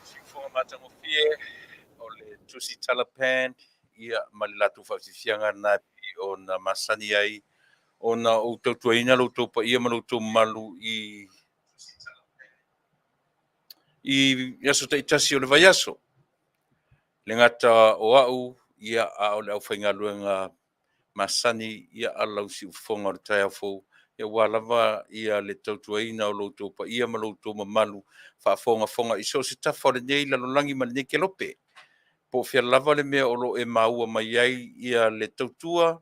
Siufofoga matagofie o le Tusitala Band, ia ma le latou faafiafiaga lena e pei ona masani ai ona ou tautuaina lo outou paia ma lo outou mamalu i aso taitasi o le vaiaso. Le gata o au, ia, a o le aufaigaluega masani ia a lau siufofoga o le taeao fou, ia aua lava ia le tautuaina o lo outou paia ma lo outou mamalu faafogafoga i so o se tafa o lenei lalolagi ma lenei kelope. Po o fea lava le mea o lo o e maua mai ai ia le tautua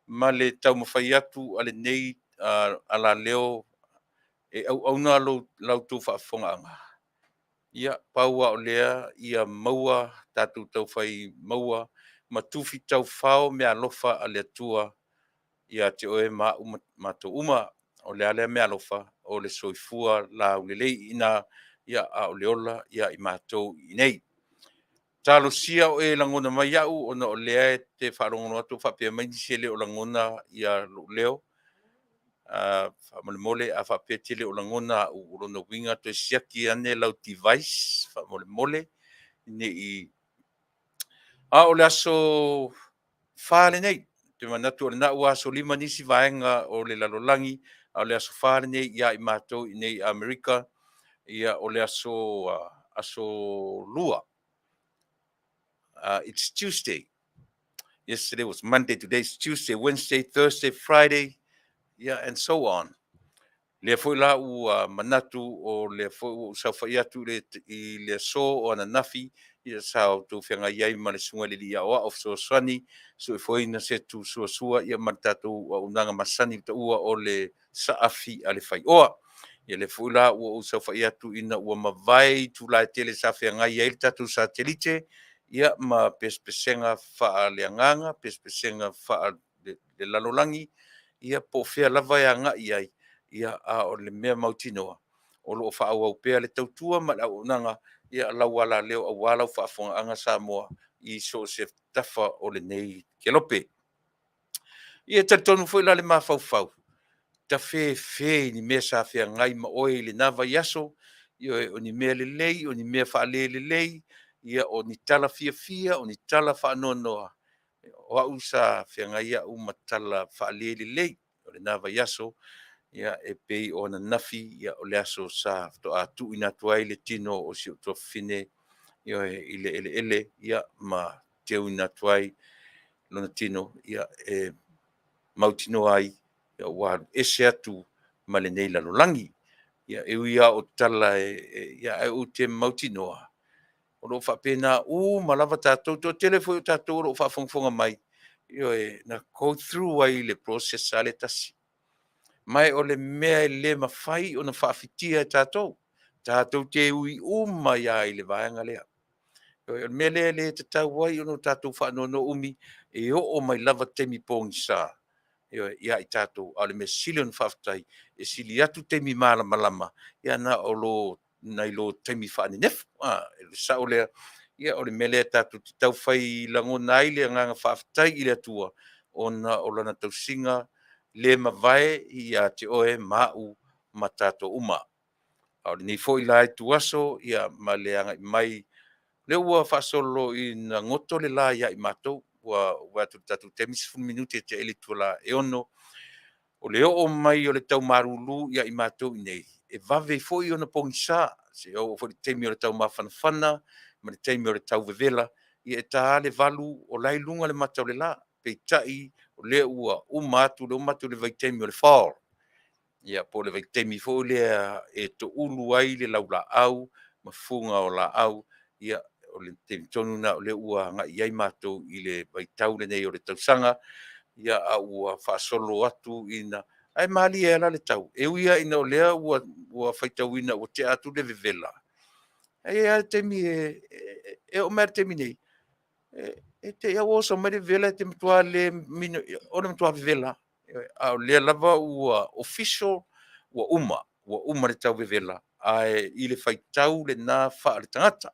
ma le taumafai atu a lenei alaleo e auauna la outou faafofogaaga. Ia, pau lava o lea ia maua tatou taufai maua ma tufitaufao meaalofa a le Atua ia te oe ma au ma matou uma. O le a lea meaalofa? O le soifua laulelei i ina, ia, a o le ola ia i matou i inei. Talosia o e lagona mai au ona o lea e te faalogologo atu o faapea mai nisi e le o lagona ia lou leo. Faamolemole a faapea e te le o lagona au, o lona uiga toe siaki ane lau device faamolemole ne i. A o le aso 4 lenei, ou te manatu o lena ua aso 5 nisi vaega o le lalolagi, a o le aso 4 lenei ia i matou i inei i Amerika, ia o le aso Lua. It's Tuesday. Yesterday was Monday, today is Tuesday, Wednesday, Thursday, Friday, yeah, and so on. Lea foi la ua manatu o lea foi ua ou saofai atu i le aso o ananafi, ia sa outou feagai ai ma le susuga i le Alii Aoao Fesoasoani, soifuaina se tusuasua ia ma le tatou auaunaga masani taua o le saafi a le faioa. Ia lea foi la ua ou saofai atu ina ua mavae itula e tele sa feagai ai le tatou satelite, ia ma pesepesega faaleagaga, pesepesega faalelalolagi, ia po o fea lava e agai ai, ia a o le mea mautinoa o lo o faaauau pea le tautua ma le auaunaga ia lau alaleo aua lau faafofogaaga Samoa i so o se tafa o lenei kelope. Ia e talitonu foi la le mafaufau, tafefe i ni mea sa feagai ma oe i lena vaiaso, ioe, o ni mea lelei, o ni mea faalelelei, ia o ni tala fiafia, o ni tala faanoanoa. O au sa feagai au ma tala faalelelei o lena vaiaso, ia e pei o ananafi, ia o le aso sa faatoa tuuina atu ai le tino o si ou tuafafine, ioe, i le eleele, ia ma teuina atu ai lona tino, ia e mautinoa ai ia ua alu ese atu ma lenei lalolagi. Ia e ui lava o tala ia ae ou te mautinoa o lo o faapena uma lava tatou, toatele foi o tatou o lo o faafogafoga mai, ioe, na go through ai le process lava lea e tasi. Ma o le mea e le mafai ona faafitia e tatou. Tatou te ui uma ai lava i le vaega lea. O le mea lea e le tatau ai ona tatou faanoanoa umi, e oo mai lava taimi pogisa, ioe, ia i tatou. A o le mea sili ona faafetai, e sili atu taimi malamalama ia na o lo nai lo taimi faanenefu. Le sao lea, ia o le mea lea tatou te taufai lagona ai le agaga faafetai i le Atua ona o lana tausiga le mavae ia te oe ma au ma tatou uma. A o lenei foi la ituaso, ia ma le agai mai, lea ua faasolo ina goto le la ia i matou, ua vaai atu i le tatou taimi, e 10 minute tea i le itula e 6. O le oo mai o le tau malulu ia i matou i inei, e vave foi ona pogisa, seia oo foi i le taimi o le taumafanafana ma le taimi o le tauvevela, ia e ta lava le 8 o la e i luga le mata o le la. Peitai o lea ua uma atu, lea ua matou i le vaitaimi o le fall, ia po o le vaitaimi foi lea e toulu ai le laulaau ma fuga o laau, ia o le taimi tonu lena o lea ua agai i ai matou i le vaitau lenei o le tausaga, ia a ua faasolo atu ina ae malie lava la le tau, e ui lava ina o lea ua faitauina ua tea atu le vevela, ae i ai lava le taimi e oo mai lava i le taimi nei, e te i lava ua oso mai le vevela e te matua le o le matua vevela lava. A o lea lava ua official ua uma, ua uma le tau vevela, ae i le faitau lena faaletagata,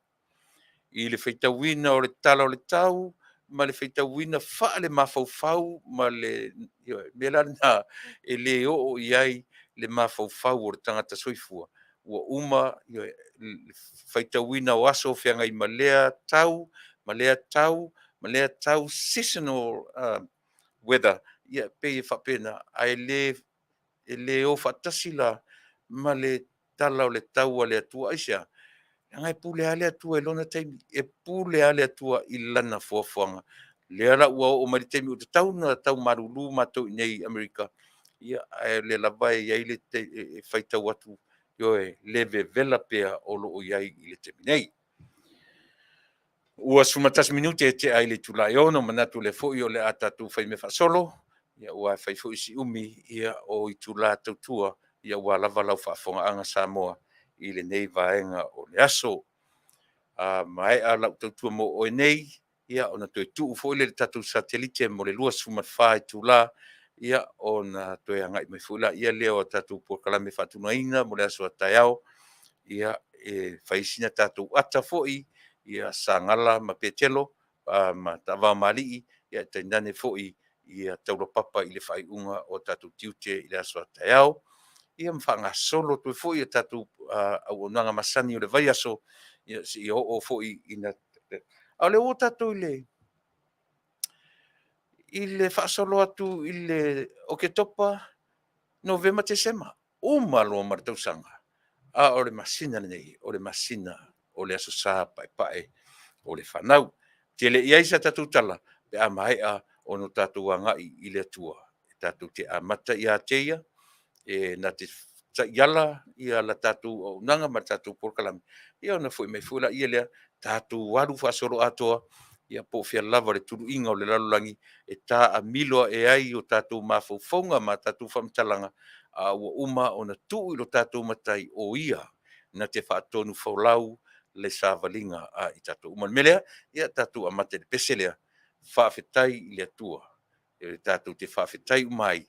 i le faitauina o le tala o le tau ma le faitauina faalemafaufau ma le ioe, o le mea la lena e le oo i ai le mafaufau o le tagata soifua, ua uma, ioe. faitauina o aso o feagai ma lea tau, ma lea tau, ma lea tau, seasonal weather, ia pei e faapena, ae le e le o faatasi la ma le tala o le tau a le Atua. Aisea? Leaga e pule lava le Atua i lona taimi, e pule lava le Atua i lana foafoaga. Lea la ua oo mai le taimi ua tatau ona tau malulu matou i inei i Amerika, ia ae o lea lava e i ai le e faitau atu, ioe, le vevela pea o lo o i ai i le taimi nei. Ua 11 minute e tea ai le itula e 6:00, manatu o lea foi o le a tatou faimea faasolo, aua e fai foi si umi o itula tautua aua lava lau faafofogaaga Samoa i lenei vaega o le aso. A maea lau tautua mo oe nei, ia ona toe tuu foi lea i le tatou satelite mo le 24 itula, ona toe agai mai foi lea o a tatou polokalame faatinoina mo le aso a taeao, e fai sina tatou ata foi, ia Sagala ma Petelo ma Taavaomalii, tainane foi ia Taulapapa i le faaiuga o tatou tiute i le aso a taeao, ia ma faagasolo atu ai foi a tatou auaunaga masani o le vaiaso, seia oo foi ina… A o lea ua tatou i le faasolo atu i le Oketopa, Novema, Tesema, uma loa ma le tausaga, a o le masina lenei, o le masina o le Aso Sa Paepae o le fanau. Tele i ai sa tatou tala pe a maea ona tatou agai i le Atua tatou te amata ia te Ia, e na te taiala la tatou auaunaga ma le tatou polokalame, ia ona foi mai foi lea, tatou alu faasoloatoa, ia po o fea lava le tuluiga o le lalolagi e taamilo ae ai o tatou mafaufauga ma tatou faamatalaga, a ua uma ona tuu i lo tatou Matai, o Ia na te faatonufolau le savaliga a i tatou uma. O le mea lea, ia tatou amata i le pese lea, Faafetai i le Atua, e tatou te faafetai uma ai.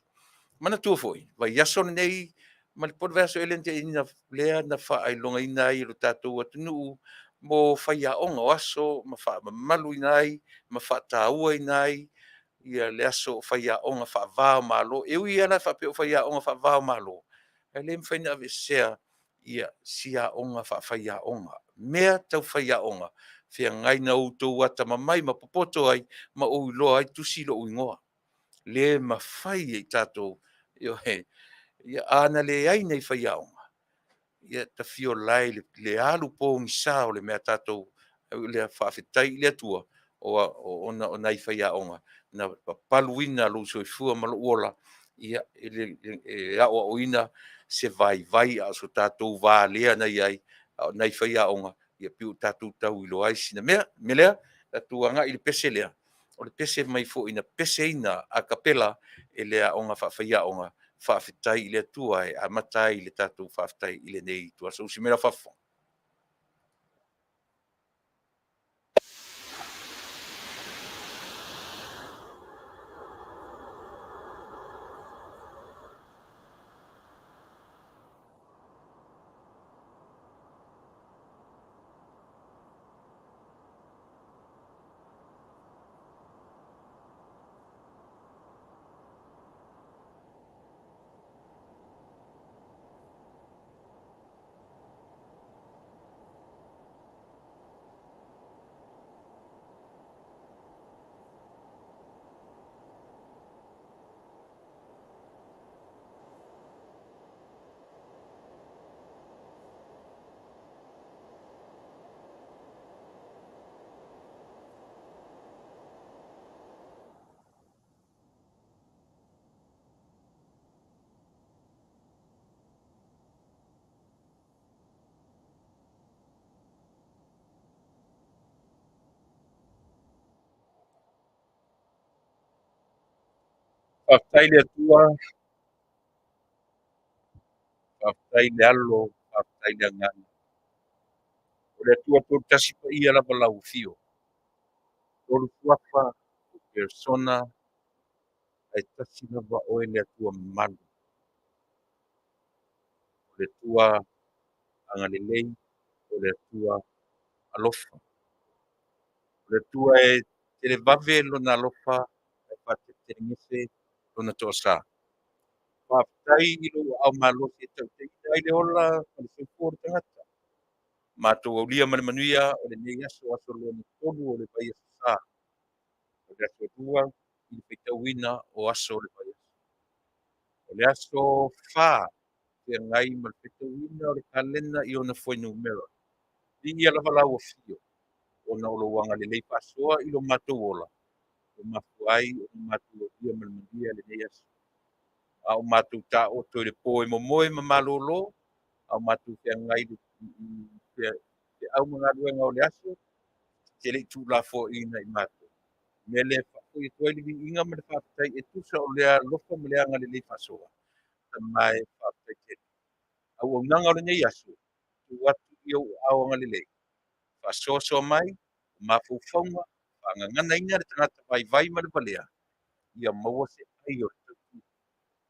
Manatua foi, o le vaiaso lenei po o le vaiaso ea lea na tea nei lea na faailogaina ai e lo tatou atunuu mo faiaoga, o aso ma faamamaluina ai ma faatauaina ai le aso o faiaoga faava o Malo. E ui lava la faapea o faiaoga faava o Malo, ae le mafai ona aveesea si aoga faafaiaoga, mea tau faiaoga, feagai na outou atamamai ma popoto ai ma ou iloa ai tusi lou igoa. Le mafai e i tatou, ioe. A na leai nai faiaoga, ia ta fia ola ai i le alu pogisa o le mea a tatou. Ae ui i lea, faafetai i le Atua ona o nai faiaoga na papaluina lou soifua ma lou ola e aoaoina se vaivai a o so tatou va lea na i ai, a o nai faiaoga, ia pei ua tatou tau iloa ai sina mea. O le mea lea, tatou agai i le pese lea, o le pese mai foi na peseina a cappella e le Aoga Faafaiaoga, Faafetai i le Atua, e amata ai le tatou faafetai i lenei ituaso. Usi mai lau faafofoga. Faafetai i le Atua, faafetai i le Alo, faafetai i le Agaga. O le Atua Tolu Tasi Paia lava lau Afio, tolu Suafa, Perisona, ae tasi lava Oe le Atua mamalu. O le Atua agalelei, o le Atua alofa. O le Atua e televave Lona alofa ae faateletelegese Lona toasa. Faafetai i lou aao malosi e taitaiina ai le ola ma le soifua o le tagata. Matou aulia ma le manuia o lenei aso, aso lona tolu o le vaiaso sa, o le aso lua i le faitauina o aso o le vaiaso. O le aso fa feagai ma le faitauina o le kalena i ona fuainumera. Viia lava lau afio ona o lou agalelei faasoa i lo matou ola, ua mafua ai ona matou aulia ma le manuia lenei aso. A o matou taoto i le po e momoe ma malolo, a o matou feagai i feau ma galuega o le aso, e te le i tuulafoaiina i matou. O le mea lea e faafoi atu ai le viiga ma le faafetai e tusa o le alofa ma le agalelei faasoa. Tama e, faafetai tele. Auaunaga o lenei aso, tuu atu i ou aao agalelei, faasoasoa mai mafaufauga, faagaganaina le tagata vaivai ma le valea, ia maua se ai o le tautua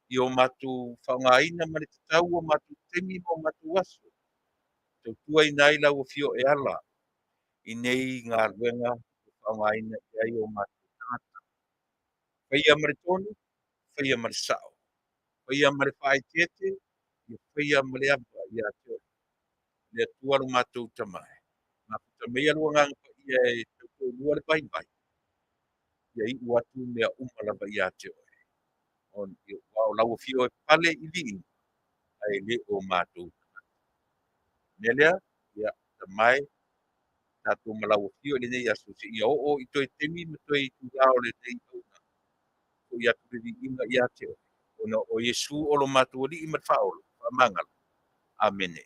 ia o matou faaaogaina ma le tatau o matou taimi ma o matou aso, e tautuaina ai lau Afio e ala i nei galuega e faaaogaina i ai o matou tagata. Faia ma le tonu, faia ma le sao, faia ma le faaeteete, ia faia ma le ava ia te Oe. Le Atua lo matou Tama e, mafuta maia lou Agaga Paia e tautoalua le vaivai, ia iu atu mea uma lava ia te Oe. Aua o lau Afio e pale i viiga, ae le o matou tagata. O le mea lea, ia Tama e, tatou ma lau Afio i lenei aso seia oo i toe taimi ma toe itula o lenei auaunaga, foi atu le viiga ia te Oe, ona o Iesu o lo matou Alii ma le Faaola. Faamagalo. Amene.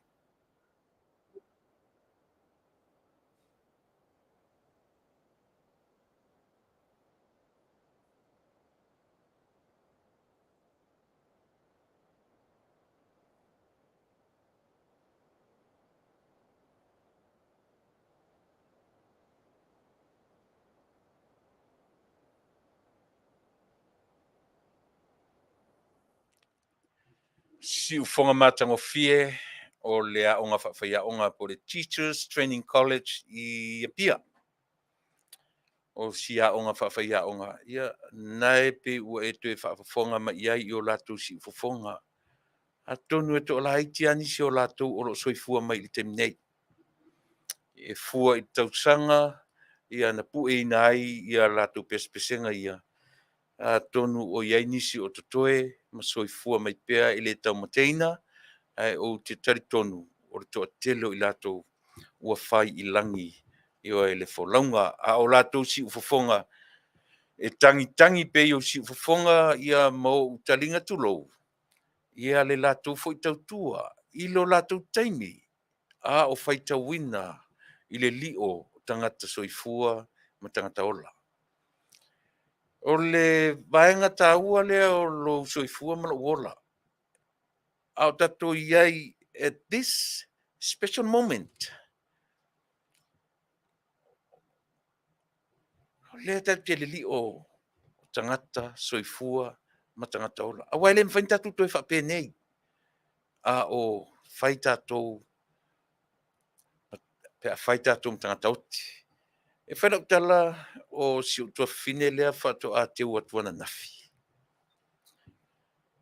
Siufofoga matagofie o le Aoga Faafaiaoga po o le Teachers Training College i Apia. O si aoga faafaiaoga, ia lena e pei ua e toe faafofoga mai i ai i o latou siufofoga. Atonu e toalaiti lava nisi o latou o lo o soifua mai i le taimi nei. E fua i tausaga na pueina ai a latou pesepesega ia, atonu o i ai nisi o totoe ma soifua mai pea e le taumateina, ae ou te talitonu o le toatele o i latou ua fai i lagi, ioe, le folauga. A o latou siufofoga e tagitagi pea i ou siufofoga ma ou taliga tulou, ia le latou foi tautua i lo latou taimi a o faitauina i le lio o tagata soifua ma tagata ola. O le vaega taua lea o lou soifua ma lou ola, a o tatou i ai at this special moment, o lea tatou te i le lio o tagata soifua ma tagata ola. Aua e le mafai ona tatou toe faapenei, a o fai tatou pe a fai tatou ma tagata oti. E fai lau tala, o si ou tuafafine lea faatoa teu atu ananafi.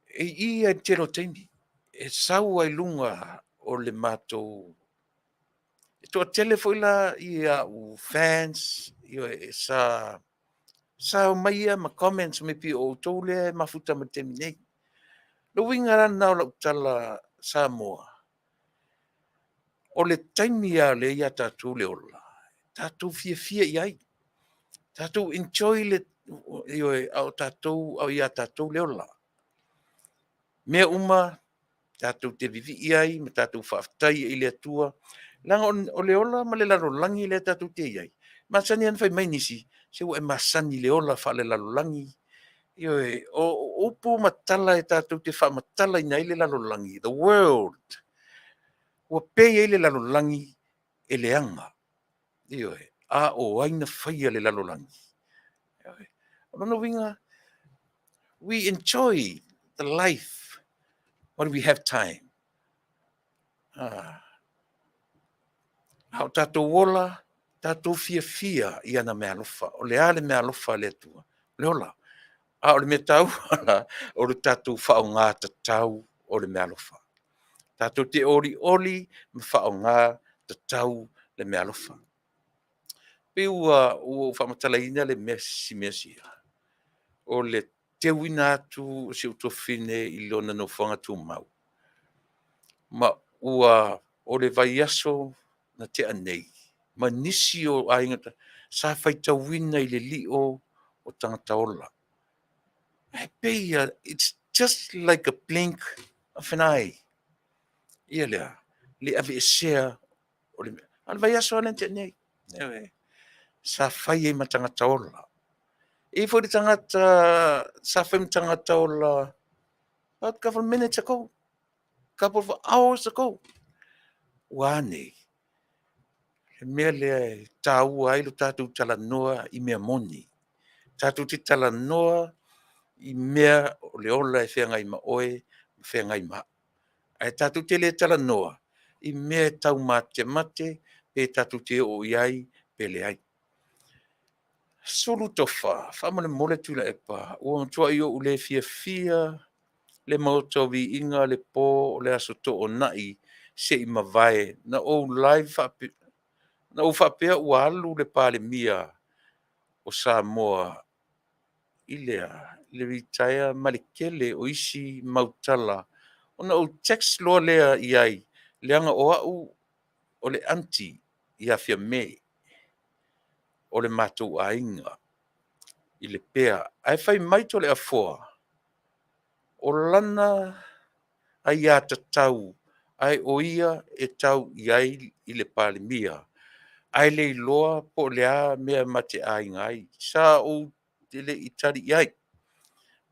E i i lava i le tele o taimi, e sau lava i luga o le matou. E toatele foi la au fans sa omai ia ma comments mai pei o outou lea e mafuta mai i le taimi nei. O le uiga la lena o lau tala Samoa, o le taimi lava o lea e ia tatou le ola, tatou fiafia i ai, tatou enjoy le, ioe, a o ia tatou le ola. O mea uma tatou te vivii ai ma tatou faafetai ai i le Atua, leaga o le ola ma le lalolagi lea tatou te i ai, e masani lava ona fai mai nisi, se ua e masani i le ola faalelalolagi. Ioe, o upu ma tala tatou te faamatalaina ai le lalolagi, the world, ua pei ai le lalolagi e leaga. Ioe. A o ai na faia le lalolagi? Ioe. O lona uiga, we enjoy the life while we have time. A o tatou ola, tatou fiafia i ana meaalofa. O le a le meaalofa a le Atua? O le ola. A o le mea taua la, o le tatou faaaoga tatau o le meaalofa. Tatou te olioli ma faaaoga tatau le meaalofa. Pei ua ou faamatalaina le mea si mea sia, o le teuina atu o si ou tuafafine i lona nofoaga tumau. Ma ua o le vaiaso na tea nei, ma nisi o aiga sa faitauina i le lio o tagata ola. Ae pei lava, it's just like a blink of an eye. Ia lea, le aveesea o le mea. A o le vaiaso lava lea na tea nei, ioe, sa fai ai ma tagata ola. E i ai foi le tagata sa fai ma tagata ola about couple minutes ago, couple of hours ago. Ua a nei? Le mea lea e taua ai lo tatou talanoa i mea moni. Tatou te talanoa i mea o le ola e feagai ma oe, feagai ma au. Ae tatou te le talanoa i mea e tau matemate pe tatou te oo i ai pe leai. Sulu Tofa, faamolemole Tuilaepa, ua matuai ou le fiafia le Maota o Viiga le po o le Aso Toonai se i mavae na ou live faapea, na ou faapea ua alu le Palemia o Samoa i le a? I le retire ma le tele o isi mau tala ona ou text loa lea i ai, leaga o au o le aunty ia Fiame o le matou aiga i Lepea. Ae fai mai Toleafoa, o lana aiatatau ae o ia e tau i ai i le Palemia, ae le iloa po o le a mea ma te aiga ai. Sa ou le i tali i ai.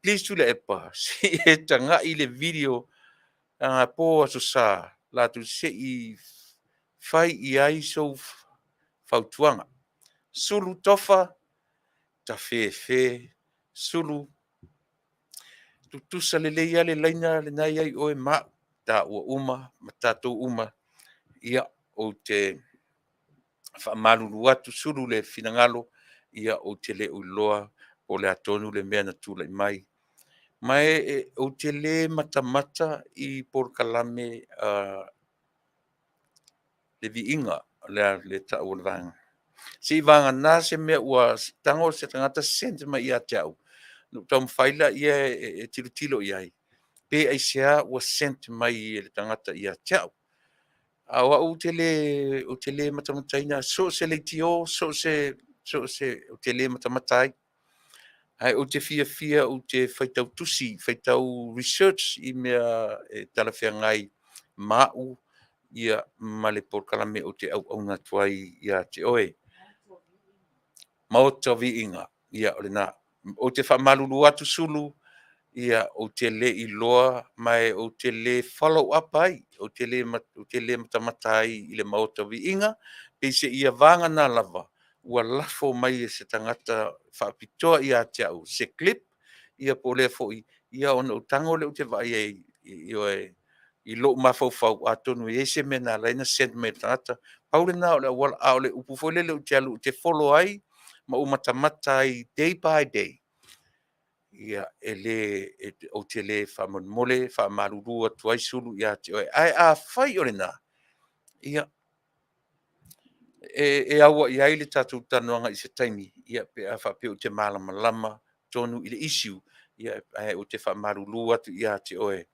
Please Tuilaepa, se i e tagai i le video po Aso Sa latou se i fai i ai sou fautuaga. Sulu Tofa, tafefe Sulu, tutusa lelei lava le laina lena e i ai oe ma au, taua uma ma tatou uma. Ia, ou te faamalulu atu Sulu i le finagalo, ia ou te le o iloa po o le a tonu le mea na tulai mai. Ma ou te le matamata i polokalame a le Viiga, o le a le taua o le vaega. Seivagana se mea ua tago se tagata send mai ia te au, ona ou taumafai lea e tilotilo i ai, pe aisea ua send mai e le tagata ia te au. A o au ou te le matamataina so o se leitio, so o se, ou te le matamata ai. Ae ou te fiafia ou te faitau tusi, faitau research i mea e talafeagai ma au ia ma le polokalame ou te auauna atu ai ia te oe. Maota o Viiga, ia o lena. Ou te faamalulu atu Sulu, ia ou te le iloa ma ou te le follow up ai, ou te le matamata ai i le Maota o Viiga, peiseai vagana lava ua lafo mai e se tagata faapitoa ia te au se clip, ia po o lea foi, ia ona ou tago lea ou te vaai ai ioe, i lou mafaufau atonu e i ai se mea na ala ai ona send mai e le tagata. Pau lena o le auala, a o le upu foi lele ou te alu ou te follow ai ma ou matamata ai day by day, ia e le, ou te le faamolemole, faamalulu atu ai Sulu ia te oe. Ae afai o lena, ia e auai ai le tatou talanoaga i se taimi, ia pe a faapea ou te malamalama tonu i le issue, ia ae ou te faamalulu atu ia te oe,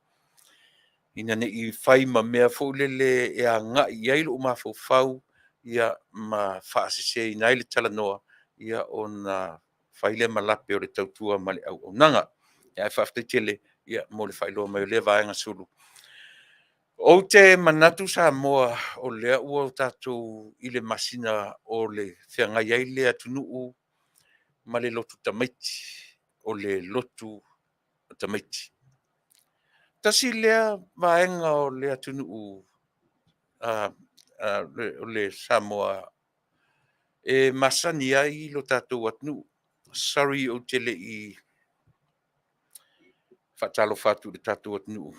ina ne i fai ma mea foi lele e agai i ai lou mafaufau, ia ma faaseseina ai le talanoa, ia ona fai lea ma lape o le tautua ma le auaunaga. Ae faafetai tele mo le faailoa mai o lea vaega Sulu. Ou te manatu Samoa, o lea ua tatou i le masina o le feagai ai le atunuu ma le lotu tamaiti, o le lotu tamaiti. Tasi lea vaega o le atunuu o le Samoa e masani ai lo tatou atunuu. Sorry ou te le i faatalofa atu i le tatou atunuu,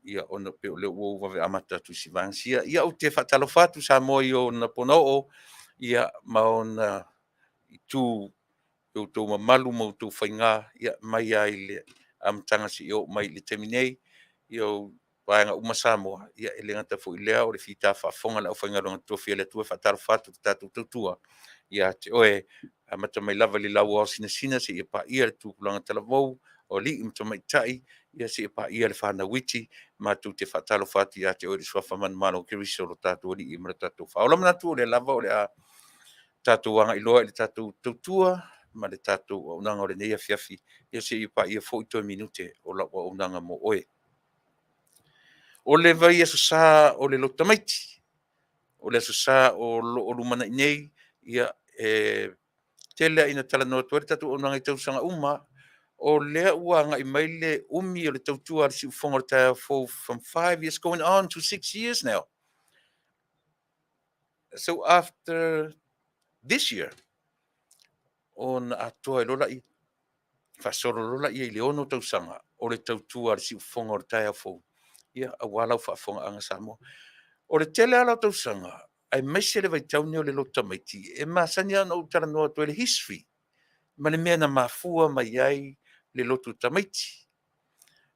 ia ona e pei o lea ua ou vave amata atu i si vaega sia. Ia, ou te faatalofa atu Samoa i ona ponaoo ma ona itu i outou mamalu ma outou faiga, mai lava i le amataga seia oo mai i le taimi nei. vaega uma Samoa. Ia, e le gata foi i lea o le fita faafofoga a le aufaigaluega totofi a le Atua. E faatalofa atu i le tatou tautua ia te oe, amata mai lava i le lauao sinasina seia paia le tupulaga talavou o alii ma tamaitai, ia seia paia le fanau iti. Matou te faatalofa atu ia te oe i le suafa manumalo o Keriso lo tatou Alii ma lo tatou Faaola. Manatu o lea lava o le a tatou agai loa i le tatou tautua ma le tatou auaunaga o lenei afiafi, ia seia paia foi toe minute o lau auaunaga mo oe. O le vaiaso sa o le lotu tamaiti, o le aso Sa o lo o lumanai nei, ia e tele lava ina talanoa atu ai le tatou auaunaga i tausaga uma, o lea ua agai mai le umi o le tautua a le Siufofoga o le Taeao Fou from 5 years going on to 6 years now. So after this year, ona atoa ai loa lea, faasolo loa lea i le 6 tausaga o le tautua a le Siufofoga o le Taeao Fou, ia aua lau faafofogaaga Samoa. O le tele lava o tausaga, aemaise le vaitau lenei o le lotu tamaiti, e masani lava ona ou talanoa atu ai i le history ma le mea na mafua mai ai le lotu tamaiti.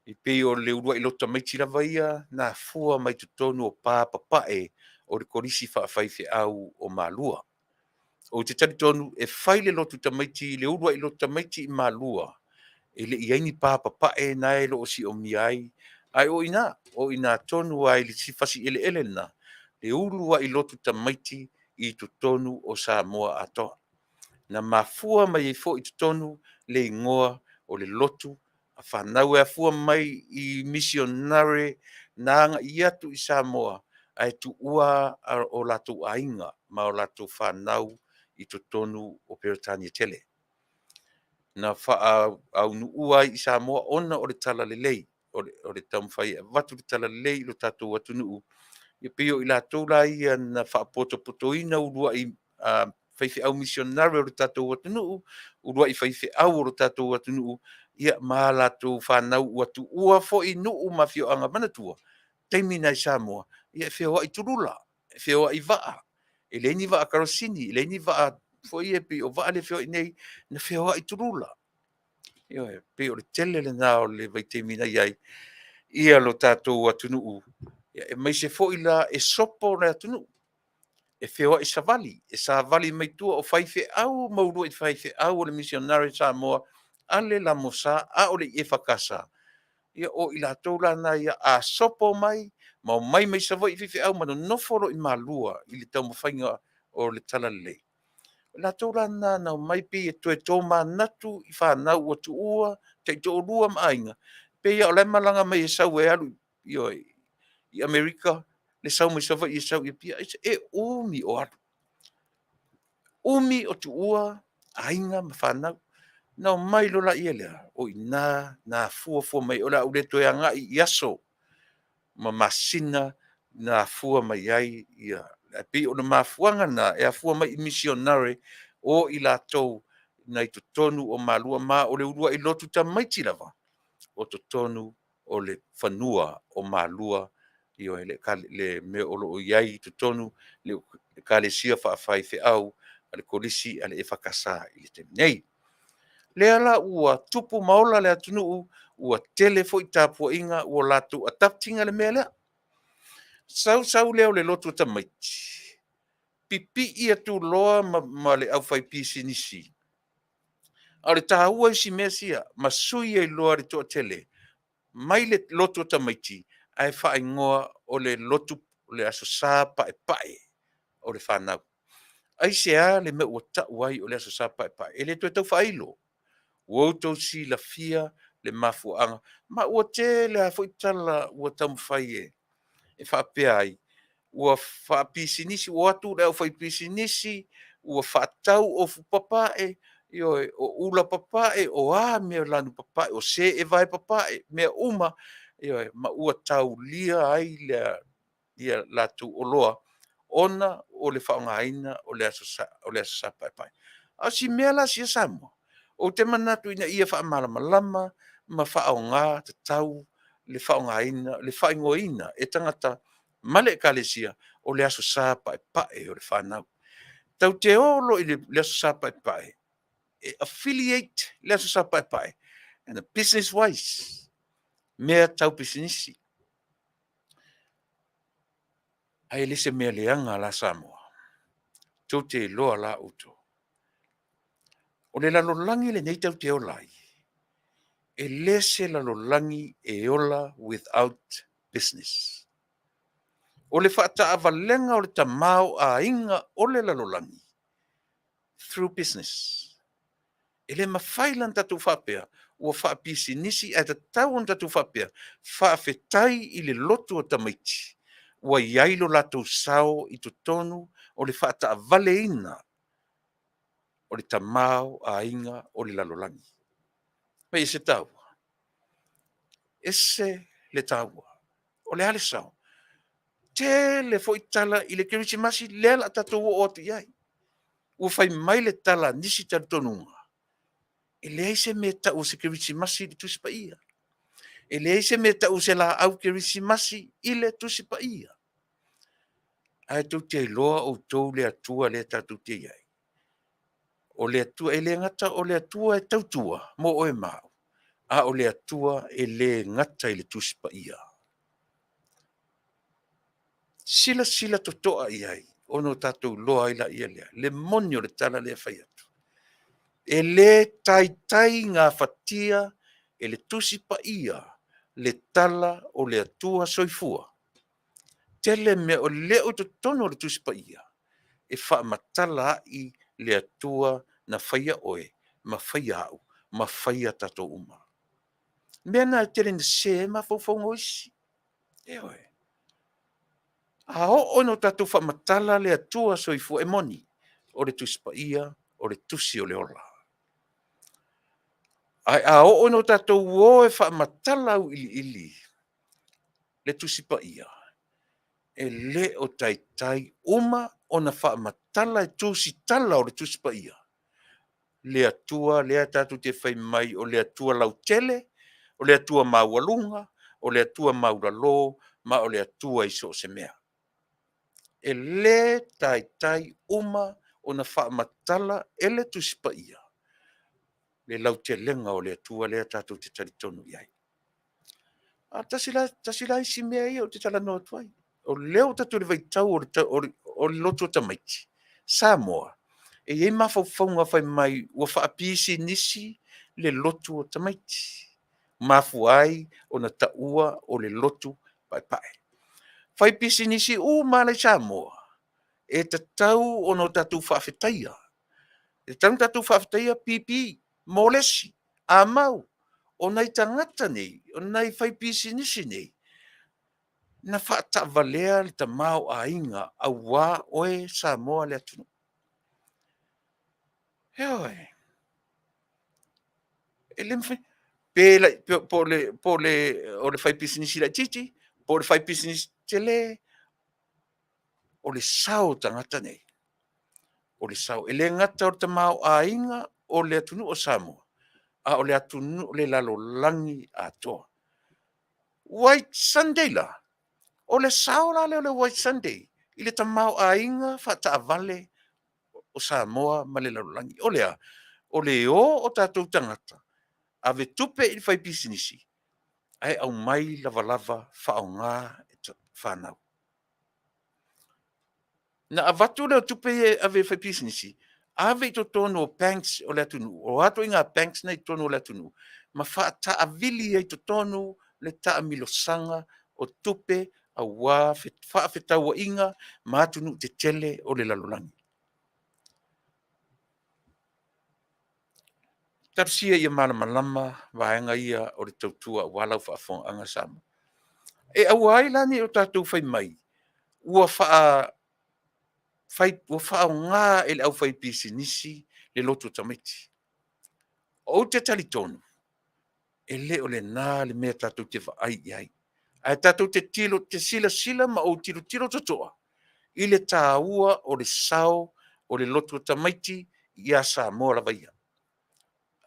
E pei o le uluai lotu tamaiti lava ia na afua mai totonu o pa papae o le Kolisi Faafaifeau o Malua. Ou te talitonu e fai le lotu tamaiti, le uluai lotu tamaiti i Malua, e le i i ai ni pa papae na e le o siomia ai, ae o i ina tonu lava i le fasi eleele lena le uluai lotu tamaiti i totonu o Samoa atoa. Na mafua mai ai foi i totonu le igoa o le lotu a fanau e afua mai i misionare na agai atu i Samoa ae tuua o latou aiga ma o latou fanau i totonu o Peretania tele. Na faaunuua ai i Samoa ona o le talalelei, o le taumafai e avatu le talalelei i lo tatou atunuu. E pei o i latou la ia na faapotopotoina uluai faifeau misionare o le tatou atunuu, uluai faifeau o le tatou atunuu, ia ma latou fanau ua tuua foi nuu ma afioaga. Manatua, taimi na i Samoa, ia e feoai tulula, e feoai vaa, e leai ni vaa karosini, e leai ni vaa foi ia pei o vaa lea e feoai nei, na feoai tulula. Ioe, pei o le tele lena o le vaitaimi na i ai ia lo tatou atunuu, aemaise foi la e sopo le atunuu, e feoai savali, e savali mai tua o faifeau ma uluai faifeau o le misionare Samoa a le LMS a o le EFKS. Ia o i latou la na ia, a sopo mai ma omai mai Savaii faifeau ma nonofo loa i Malua i le taumafaiga o le talalelei. O latou la na na omai pei e toe tomanatu i fanau ua tuua, taitoalua ma aiga, pei lava o la e malaga mai e sau e alu i Amerika, le sau mai Savaii e sau i Apia. E umi o alu, umi o tuua aiga ma fanau. Na omai loa lea, o i ina na afuafua mai ai. O le a ou le toe agai i aso ma masina na afua mai ai ia, ae pei o le mafuaaga lena e afua mai i misionare o i latou nai totonu o Malua, ma o le uluai lotu tamaiti lava o totonu o le fanua o Malua, ioe, le mea o lo o i ai i totonu le Ekalesia Faafaifeau a le Kolisi a le EFKS i le taimi nei. Lea la ua tupu ma ola le atunuu, ua tele foi tapuaiga ua latou adapt ina le mea lea. Sau sau lea o le lotu tamaiti, pipii atu loa ma le aufaipisinisi. A o le taua isi mea sia, ma sui ai loa le toatele mai le lotu o tamaiti ae faaigoa o le lotu o le Aso Sa Paepae o le fanau. Aisea le mea ua tau ai o le Aso Sa Paepae? E le toe tau faailo. Ua outou silafia le mafuaaga, ma ua tele lava foi tala ua taumafai e faapea ai, ua faapisinisi, ua o atu le aufaipisinisi ua faatau ofu papae, ioe, o ula papae, o a mea lanu papae, o se evae papae, mea uma, ioe, ma ua taulia ai ia latou oloa ona o le faaaogaina o le Aso Sa Paepae. A o si mea la sia Samoa, ou te manatu ina ia faamalamalama ma faaaoga tatau le faaaogaina, le faaigoaina e tagata ma le Ekalesia o le Aso Sa Paepae o le fanau. Tatou te o loa i le Aso Sa Paepae, e affiliate le Aso Sa Paepae in a business wise, mea tau pisinisi. Ae le se mea leaga la Samoa. Tou te iloa la outou. O le lalolagi lenei tatou te ola ai, e le se lalolagi e ola without business. O le faataavalega o le tamaoaiga o le lalolagi through business. E le mafai la ona tatou faapea ua faapisinisi, ae tatau ona tatou faapea, faafetai i le lotu o tamaiti ua i ai lo latou sao i totonu o le faataavaleina o le tamaoaiga o le lalolagi. E ese taua, ese le taua. O le a le sao? Tele foi tala i le Kerisimasi lea o le a tatou oo atu i ai. Ua fai mai le tala a nisi talitonuga, e leai se mea e tau o se Kerisimasi i le Tusi Paia. E leai se mea e tau o se laau kerisimasi i le Tusi Paia. Ae tou te iloa outou le Atua lea tatou te i ai. O le Atua, e le gata o le Atua e tautua mo oe ma au, a o le Atua e le gata i le Tusi Paia. Silasila totoa i ai ona o tatou iloa ai lea, le moni o le tala lea e fai atu. E le taitai gafatia e le Tusi Paia le tala o le Atua soifua. Tele mea o le o i totonu o le Tusi Paia e faamatala ai le Atua na faia oe ma faia au ma faia tatou uma. O mea na e tele ina sese ai mafaufauga o isi. Ioe. A oo ina tatou faamatala le Atua soifua, e moni, o le Tusi Paia o le Tusi o le ola. Ae a oo ina tatou o e faamatala auiliili le Tusi Paia, e le o taitai uma ona faamatala e tusitala o le Tusi Paia le Atua lea tatou te fai mai o le Atua lautele, o le Atua maualuga, o le Atua maualalo, ma o le Atua i so o se mea. E le taitai uma ona faamatala e le Tusi Paia le lautelega o le Atua lea tatou te talitonu i ai. A tasi la isi mea ia ou te talanoa atu ai. O lea ua tatou i le vaitau o le lotu o tamaiti, Samoa, e i ai mafaufauga fai mai ua faapisinisi le lotu o tamaiti, mafua ai ona taua o le lotu paepae. Faipisinisi uma lava la i Samoa, e tatau ona tatou faafetaia. E tatau ona tatou faafetaia pipi, molesi, a mau, o nai tagata nei, o nai faipisinisi nei, na faataavalea le tamaoaiga aua oe Samoa le atunuu. Ioe. E le mafai, po o le faipisinisi laitiiti, po o le faipisinisi tele, o le sao o tagata nei, o le sao. E le gata o le tamaoaiga o le atunuu o Samoa, a o le atunuu, le lalolagi atoa. White Sunday la, o le sao la lea o le White Sunday i le tamaoaiga faataavale o Samoa ma le lalolagi. O le a? O le o o tatou tagata, ave tupe i le faipisinisi, ae aumai lavalava faaaoga e fanau. Na avatu lea o tupe ia e ave e faipisinisi, ave i totonu o banks o le atunuu, o a ituaiga banks na e i totonu o le atunuu, ma faataavili ai i totonu le taamilosaga o tupe aua fefaatauaiga ma atunuu tetele o le lalolagi. Talosia ia malamalama vaega ia o le tautua aua lau faafofogaaga Samoa. E aua ai la ne i o tatou fai mai ua faaaoga e le aufaipisinisi le lotu o tamaiti. Ou te talitonu, e le o lena le mea tatou te vaai i ai, ae tatou te silasila ma ou tilotilo totoa i le taua o le sao o le lotu o tamaiti ia Samoa lava ia.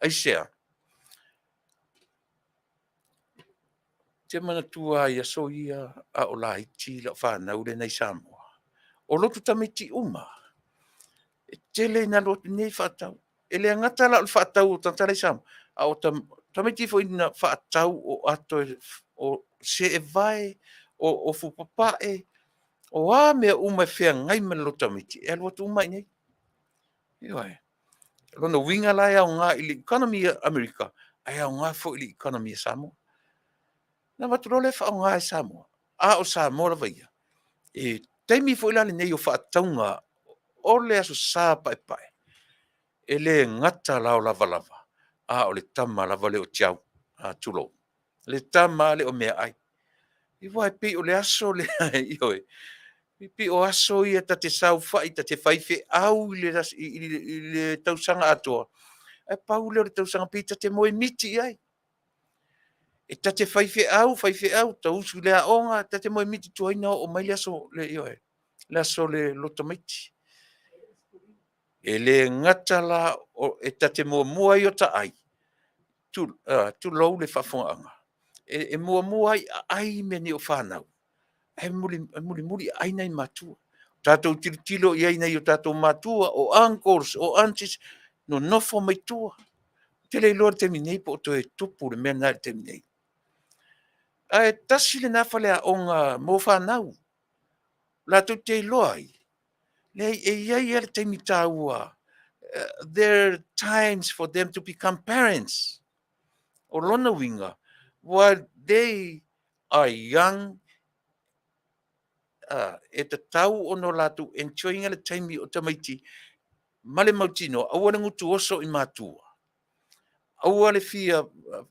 Aisea? Ou te manatua lava i aso ia a o laiti lau fanau lea i Samoa, o lotu tamaiti uma, e tele ina alu atu nei faatau. E le gata la o le faatau o tagata la i Samoa, a o tamaiti foi na faatau o ato o seevae, o ofu papae. O a mea uma e feagai ma le loto tamaiti, e alu atu uma i inei. Ioe. Lona uiga la e aoga i le economy a Amerika, ae aoga foi i le economy a Samoa. Na avatu loa lea faaaoga e Samoa, a o Samoa lava ia. E taimi foi la lenei o faatauga o le Aso Sa Paepae, e le gata la o lavalava, a o le tama lava lea o Tiau, tulou, le tama lava lea o meaai. Aua e pei o le aso lea, ioe, e pei o aso ia ta te saofai, ta te faifeau i le tausaga atoa, ae pau lea o le tausaga pei ta te moemiti i ai. E ta te faifeau, faifeau, ta usu i le aoga, ta te moemiti tuai ona oo mai le aso, ioe, le aso o le loto tamaiti. E le gata la e ta te muamua ai o ta ai, tulou le faafofogaaga, e muamua ai aai mea nei o fanau, ae mulimuli aai nai matua. Tatou tilotilo i ai i nai o tatou matua, o uncles, o aunties, nonofo mai tua. Ou te le iloa i le taimi nei po o toe tupu le mea lena i le taimi nei. Ae tasi lena faleaoga mo fanau, latou te iloa ai, leai e i ai lava le taimi taua, there are times for them to become parents. O lona uiga, while they are young, e tatau ona latou enjoy ina le taimi o tamaiti ma le mautinoa, aua le gutu oso i matua, aua le fia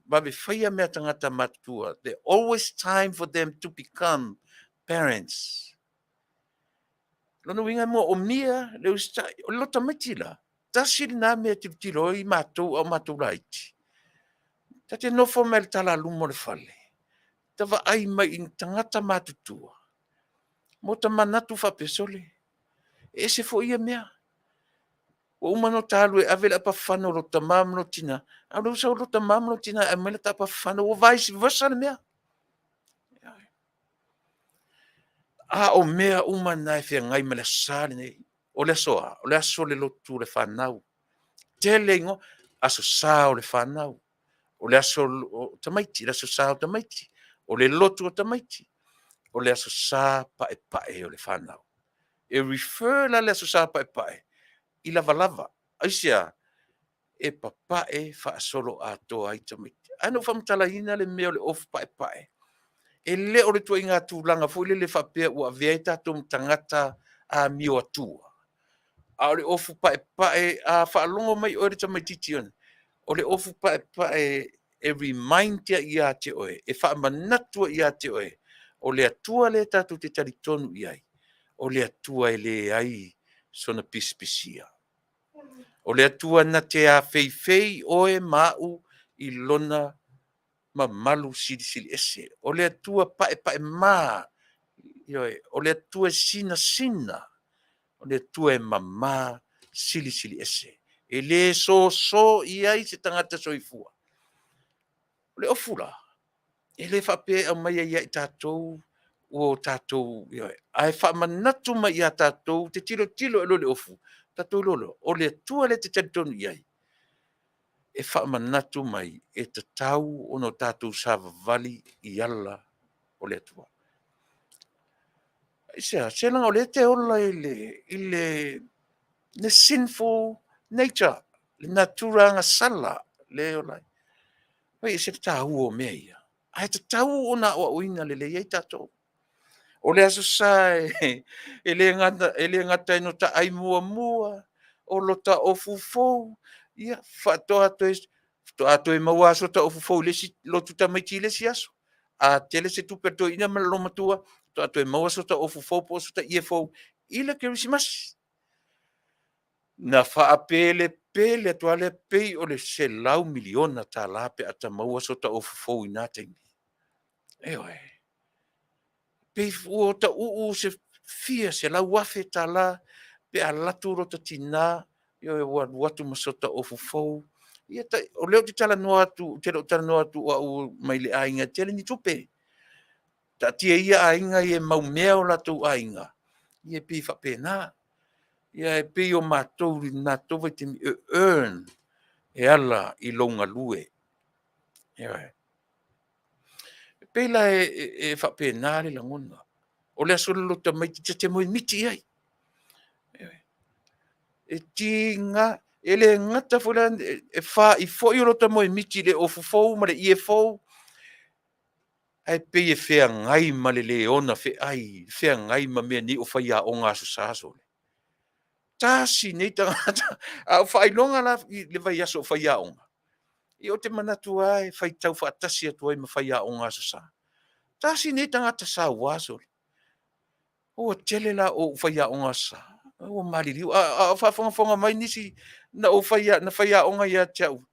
vave faia mea tagata matutua. There always time for them to become parents. Lona uiga e moomia le usitai. O le loto tamaiti la, tasi lena mea e tilotilo ai matou a o matou laiti. Ta te nofo mai le talaluma o le fale, ta vaai mai i tagata matutua, ma ota manatu faapea, sole, e ese foi ia mea. Ua uma ona ta alu e ave le apa fafano a lo ta tama ma lo ta tina, a o lea ua sau lo ta tama ma lou tina e ave mai le ta apa fafano, ua vice versa le mea. A o mea uma na e feagai ma le Aso Sa lenei. O le aso a? O le aso o le lotu o le fanau. Tele igoa, Aso Sa o le fanau, o le aso o tamaiti, le Aso Sa o tamaiti, o le lotu o tamaiti, o le Aso Sa Paepae o le fanau. E refer la le Aso Sa Paepae i lavalava. Aisea? E papae faasoloatoa ai tamaiti. Ae na ou faamatalaina le mea o le ofu paepae, e le o le ituaiga tulaga foi lele faapea ua avea ai tatou ma tagata amio atua, a o le ofu paepae, a faalogo mai oe le tamaitiiti, o le ofu paepae e remind ia te oe, e faamanatu ia te oe, o le Atua lea tatou te talitonu i ai, o le Atua e leai sona pisipisia. O le Atua na te afeifei oe ma au i lona mamalu silisili ese. O le Atua paepae ma, ioe, o le Atua e sinasina, o le Atua e mama silisili ese. E le soso i ai se tagata soifua. O le ofu la, e le faapea e aumai ai ia i tatou ua tatou, ioe, ae faamanatu mai ia tatou, te tilotilo i le ofu, tatou iloa loa, o le Atua lea e te talitonu i ai, e faamanatu mai e tatau ona tatou savavali i ala o le Atua. Aisea? Se leaga o lea e te ola i le sinful nature, le natura agasala lea e ola ai. E ese le taua o mea ia, ae tatau ona aoaoina lelei ai tatou. O le Aso Sa e le gata ina ota ai muamua, o lota ofu fou, ia faatoa toe maua lava si ota ofu fou i le isi lotu tamaiti i le isi aso. A tele se tupe a le toeaina ma le olomatua, faatoa toe maua se ota ofu fou po o se ie fou i le Kerisimasi. Na faapelepele atu lava lea pei o le $100 miliona pe a ta maua so ta ofu fou i na taimi. Ioe. Pei ua ta uu se fia selau afe tala pe a alu atu lota tina, ioe, ua alu atu ma so ta ofu fou. Ia, o lea ou te talanoa atu, ou te le o talanoa atu o au mai le aiga e tele ni tupe. Taatia ia aiga ia e maumea o latou aiga, ia e pei e faapena. Ia e pei o matou i na vaitaimi, e earn e ala i lou galue. Ioe. E pei la e faapena le lagona. O le aso o le loto tamaiti ta te moemiti i ai. E tiga, e le gata foi la, e fa'i foi o lota moemiti i le ofu fou ma le ie fou, ae pei e feagai ma le le ona feai, feagai ma mea nei o faiaoga Aso Sa sole. Tasi nei tagata, a o faailoga la i le vaiaso o faiaoga, ia ou te manatu lava e faitau faatasi atu ai ma faiaoga Aso Sa. Tasi nei tagata saua sole. Ua tele la o ou faiaoga Aso Sa, ua maliliu. A o faafogafoga mai nisi na ou na faiaoga ia te au,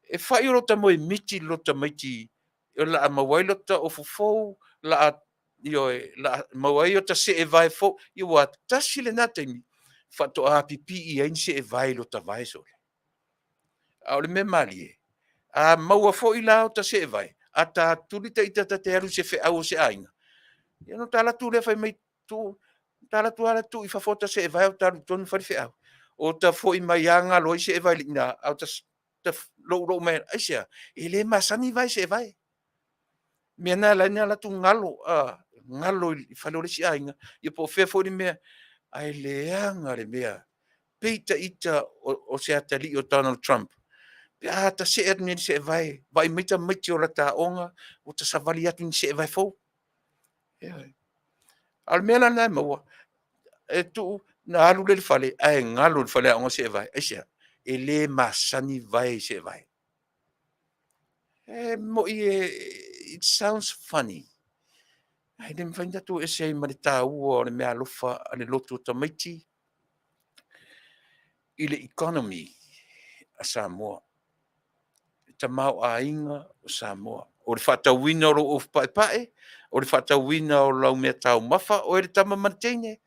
e fai o lota moemiti i le loto tamaiti o le a maua ai lota ofu fou, o le a, ioe, o le a maua ai ota seevae fou. Ia aua tasi lena taimi faatoa pipii ai ni seevae i lota vae sole. A o le mea malie, a maua foi la ota seevae, a ta tuli ita ta te alu i se feau a se aiga, ia ona ta alu atu lea fai mai tuu, ta alu atu lava tuu i fafo ota seevae ae ta alu i totonu fai le feau. O ta foi mai lava galo ai seevae i ina, ae ta loulou mai, aisea? E le masani vae i seevae. O le mea lena e ala ai ona alu atu galo, galo i fale o le isi aiga, ia po o fea foi le mea, ae leaga le mea. Pei ita o se atalii o Donald Trump, pe a ta see atu nei i le seevae, vaai mai tamaiti o lata aoga ua ta savali atu i ni seevae fou. Ioe. A o le mea la lena e maua, e tuu ona alu lea i le fale ae galo i le faleaoga seevae. Aisea? E le masani vae i seevae. E moni it sounds funny, ae le mafai ona tatou o ese ai ma le taua o le meaalofa a le lotu o tamaiti i le economy a Samoa, le tamaoaiga o Samoa. O le faatauina o lou ofu paepae, o le faatauina o lau meataumafa oe le tama ma le teine,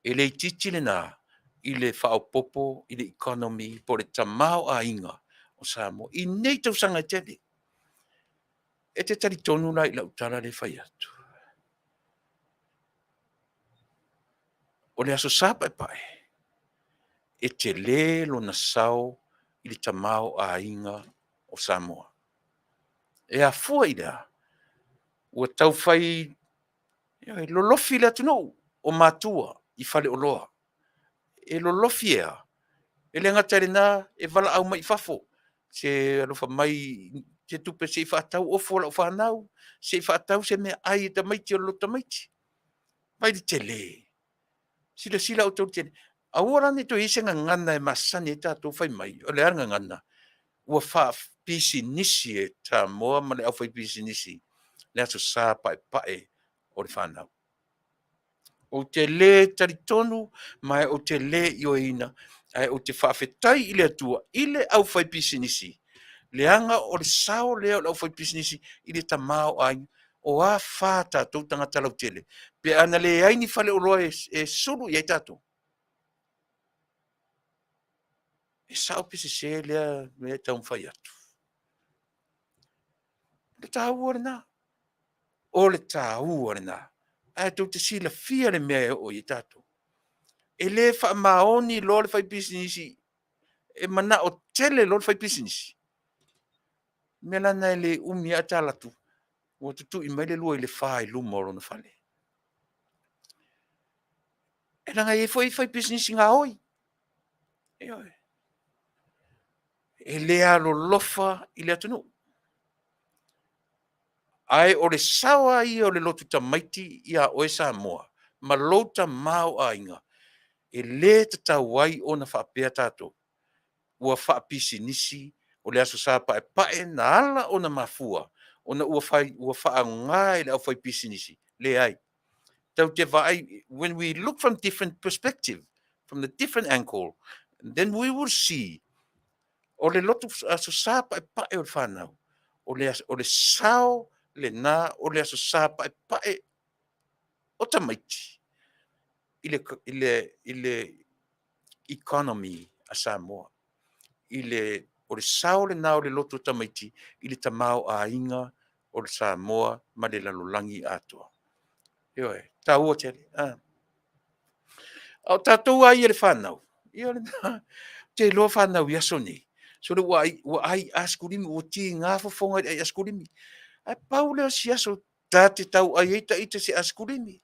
e le itiiti lena i le faaopoopo i le economy po o le tamaoaiga o Samoa i nei tausaga e tele. E te talitonu la i lau tala lea e fai atu? O le Aso Sa Paepae, e tele lona sao i le tamaoaiga o Samoa. E afua i le a? Ua taufai lolofi le atunuu o matua i faleoloa. E lolofi e a? E le gata i lena, e valaau mai fafo, se alofa mai i se tupe se i faatau ofu a lau fanau, se i faatau se meaai a tamaiti o le lotu tamaiti. Vaai i le tele? Silasila outou i le tele? Aua la ne i toe i ai se gagana e masani ai tatou fai mai, o le a le gagana? Ua faapisinisi e Samoa ma le aufaipisinisi le Aso Sa Paepae o le fanau. Ou te le talitonu ma ou te le ioeina, ae ou te faafetai i le Atua i le aufaipisinisi, leaga o le sao lea o le aufaipisinisi i le tamaoaiga. O a fa tatou tagata lautele pe ana leai ni faleoloa e sulu i ai tatou? E sao pe sese lea mea e taumafai atu? O le taua lena. O le taua lena. Ae tou te silafia le mea e oo i ai tatou. E le faamaoni loa le faipisinisi, e manao tele loa le faipisinisi. O le mea la lena e le umi lava ta alu atu ua tutui mai le 2 i le 4 i luma o lona fale. E leaga e i ai foi faipisinisi gaoi. Ioe. E le alolofa i le atunuu. Ae o le sao lava ia o le lotu tamaiti ia oe Samoa ma lou tamaoaiga, e le tatau ai ona faapea tatou ua faapisinisi. O le Aso Sa Paepae na ala ona mafua ona ua faaaoga e le aufaipisinisi. Leai, tatou te vaai, when we look from different perspective, from the different angle, then we will see o le lotu Aso Sa Paepae o le fanau, o le sao lena o le Aso Sa Paepae o tamaiti i le economy a Samoa. O le sao lena o le lotu o tamaiti i le tamaoaiga o le Samoa ma le lalolagi atoa. Ioe, taua tele. A o tatou lava ia le fanau, ia o lena, ou te iloa fanau i aso nei, sole ua ai asekulimi, ua tiga fofoga i le ai asekulimi. Ae pau lea o si aso Ta te tauai ai ta ita i se asikulimi.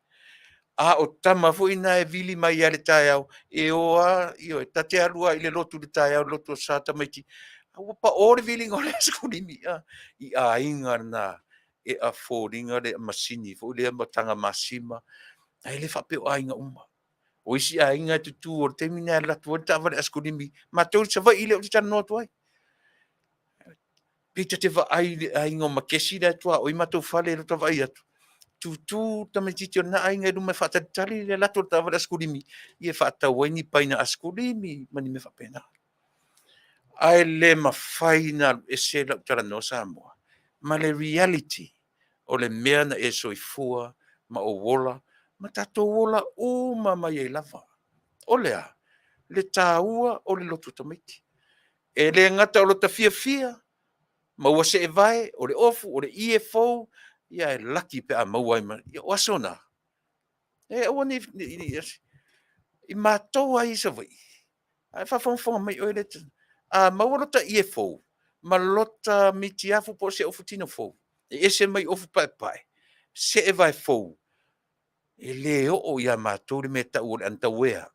A o tama foi na e vili mai lava i le taeao, e o lava, ioe, ta te alu lava i le lotu i le taeao, le lotu Aso Sa tamaiti, a ua pao le viliga o le asikulimi, a. I aiga na e afford ina le masini foi lea ma taga masima, ae le faapea o aiga uma. O isi aiga e tutu o le taimi lena e alu atu ai le taavale asikulimi, matou i Savaii lea ou te talanoa atu ai. Pe ta te vaai i le aiga o Makesi la e tuaoi matou fale i lota vaai atu, tutu le tamaitiiti o lena aiga i luma e faatalitali le alu atu o le taavale asikulimi e faatau ai ni paina asikulimi ma ni mea faapena. Ae le mafai ona alu ese lau talanoa Samoa ma le reality o le mea na e soifua ma ou ola ma tatou ola uma mai ai lava. O le a? Le taua o le lotu tamaiti. E le gata o lota fiafia, maua seevae, o le ofu, o le ie fou, ia e laki pe a maua ai ma... O aso na, e aua ne i... i matou lava ia i Savaii, a o faafogafoga mai oe lea, a maua lota ie fou ma lota mitiafu po o se ofu tino fou, e ese mai ofu paepae, seevae fou, e le oo ia matou le mea e tau o le underwear.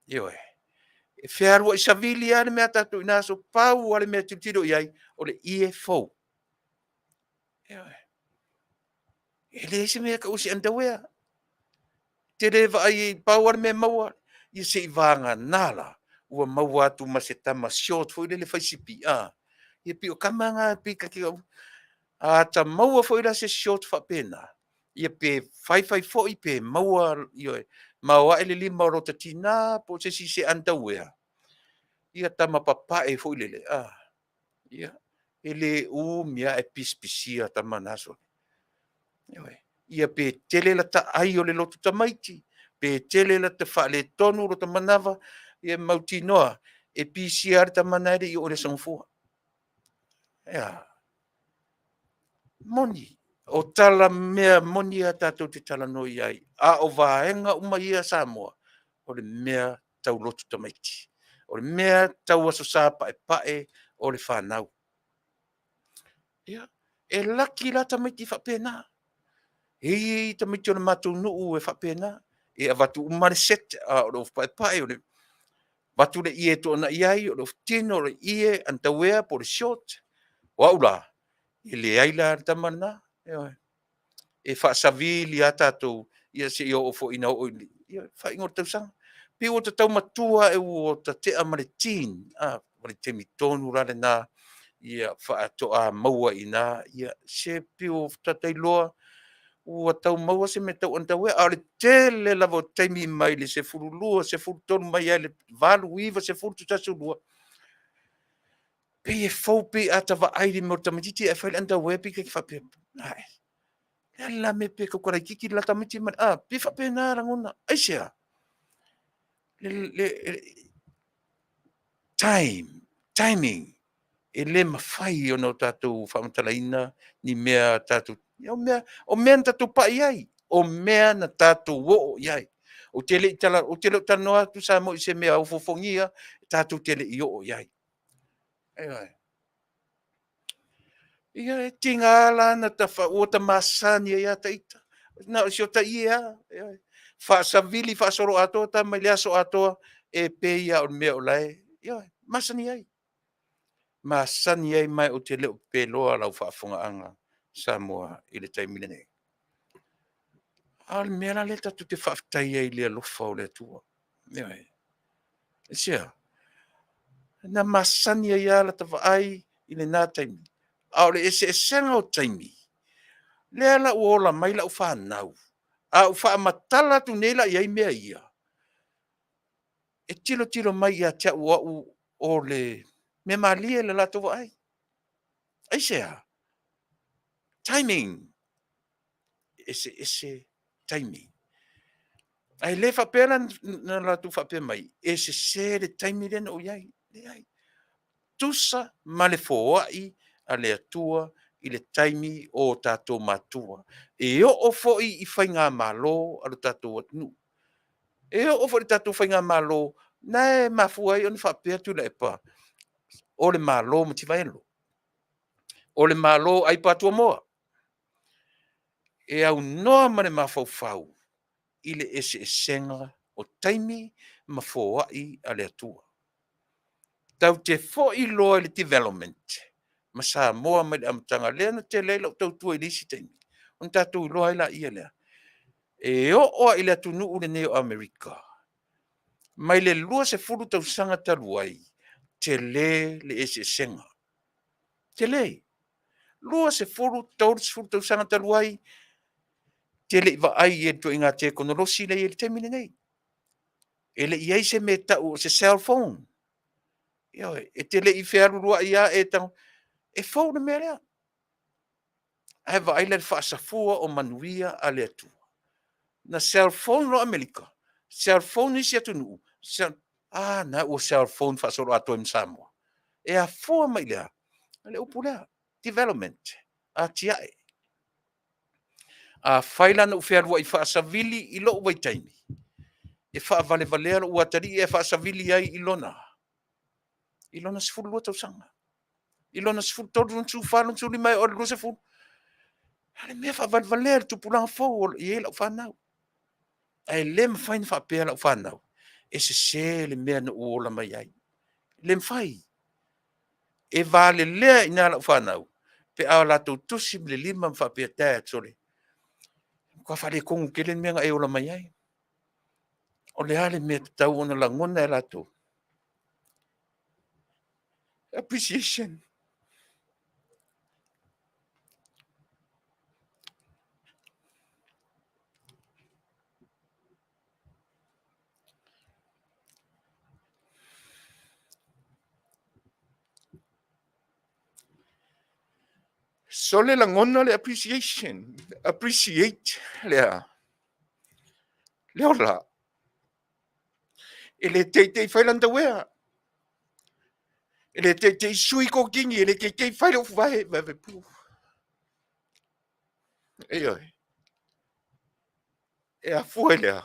Ioe. E fealuai savili lava le mea a tatou i na aso, pau lava le mea e tilotilo i ai, o le ie fou. Ioe. E leai se mea e tau o se underwear. E te le vaai, pau lava le mea e maua, ia se i vagana la ua maua atu ma se tama short foi lele fai sipi, a, ia pei o tama na pei ta te... A ta maua foi la se short faapena, ia pe faifai foi pe maua, ioe, maoae le lima o lota tina po o se isi i se underwear, ia tama papae foi lele, a, ia, e le umi lava ae pisipisia tama na solo. Ioe. Ia pe tele lata ai o le lotu tamaiti, pe tele lata faaletonu lota manava, ia mautinoa e pisia lava le tama lena e le i oo i le Aso Gafua. E a? Moni, o tala mea moni lava tatou te talanoa i ai, a o vaega uma ia Samoa, o le mea tau lotu tamaiti, o le mea tau Aso Sa paepae o le fanau. Ia, e laki la tamaiti faapena. E i ai tamaiti o le matou nuu e faapena, e avatu uma le set, o le ofu paepae, avatu le ie e toonai ai, o le ofu tino, o le ie, underwear po o le short. O au la, e leai la le tama lena. Ioe. E faasavili lava tatou ia seia oo foi ina oo i le faaiuga o le tausaga. Pei ua ta tau matua ae ua ta tea ma le teen, o le taimi tonu la lena faatoa maua i ina se pei ua ta iloa ua tau maua se mea tau underwear. A o le tele lava o taimi mai le 12, 13 mai lava i le 8, 9, 10, 11, 12, pei e fou, pei a ta vaai i le mea o le tamaitiiti ae fai le underwear, pei ta te faapea, ae, o le a le la mea pe tautala itiiti le la tamaiti ma le, a, pei e faapena lagona. Aisea? Le time, timing, e le mafai ona o tatou faamatalaina ni mea tatou, o mea na tatou pai i ai, o mea na tatou oo i ai. Ou te le o talanoa atu Samoa i se mea ofoofogia tatou te le i oo i ai. Ioe. Ia e tiga la ona ua ta masani ai lava ita, na o si ota ie lava. Ioe. Faasavili faasoloatoa tama i le aso atoa, e pei lava o le mea o la e, ioe, masani ai. Masani ai, ma ou te le o peloa lau faafofogaaga Samoa i le taimi lenei. A o le mea la lea tatou te faafetai ai i le alofa o le Atua. Ioe. Aisea? Na masani ai lava lata vaai i lena taimi. A o le eseesega o taimi, lea la ua ola mai lau fanau, a ou faamatala atu nei la i ai mea ia, e tilotilo mai ia te au o au o le mea malie i le latou vaai. Aisea? Timing. E eseese taimi. Ae le faapea la na latou faapea mai, e sese le taimi lea na ou i ai. Leai. Tusa ma le foai a le Atua i le taimi o tatou matua. E oo foi i faigamalo a lo tatou atunuu. E oo foi i le tatou faigamalo, na e mafua ai ona faapea Tuilaepa, o le Malo o Mativaelo, o le Malo o Aipa Tuamoa. E aunoa ma le mafaufau i le eseesega o taimi ma foai a le Atua. Tatou te foi loa i le development ma Samoa mai le amataga lea na tele ai lau tautua i le isi taimi, ona tatou iloa ai laia lea. E oo lava i le atunuu lenei o Amerika, mai le 20 tausaga talu ai, tele le eseesega. Tele. 20, 30 tausaga talu ai, te le i vaai i le ituaiga tekonolosi lea e i ai i le taimi lenei. E le i i ai se mea e tau o se cell phone. Ioe, e te le i fealualuai lava e tago, e fou le mea lea. Ae vaai la i le faasafua o manuia a le Atua. Na cell phone loa Amerika, cell phone isi atunuu, a lena ua cell phone faasoloatoa ai ma Samoa. E afua mai i le a? O le upu lea, development, atiae. Afai la na ou fealuai faasavili i lou vaitaimi, e faavalevalea lou atalii ae faasavili ai i lona 12 tausaga, i lona 13, lona 14, lona 15 e oo i le 20. A o le mea faavalevalea e le tupulaga fou o lo o i ai lau fanau. Ae le mafai ona faapea lau fanau, e sese le mea na ou ola mai ai. E le mafai. E valelea i ina lau fanau pe a latou tusi i le lima ma faapea, “Dad, sole, e matua faaletonu tele le mea na e ola mai ai.” O le a le mea e tatau ona lagona e latou? Appreciation. Sole lagona le appreciation, appreciate le a? Le ola. E le teitei fai lana tauea, e le teitei sui kokini, e le teitei fai le ofuvae. Ioe. E afua i le a?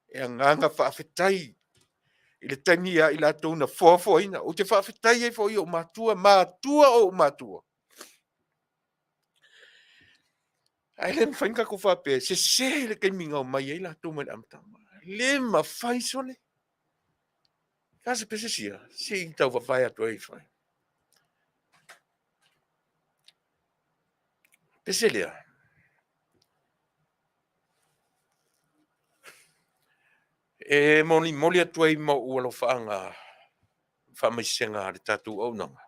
E agaga faafetai i le taimi ia i latou na foafoaina. Ou te faafetai ai foi i ou matua, matua o ou matua. Ae le mafai ona tatou faapea e sese le taimi na omai ai latou mai le amataga. E le mafai sole. E a se pese sia? Se i tau vavae atu ai. Pese lea, e molimoli atu ai ma ou alofaaga faamaisega a le tatou auaunaga,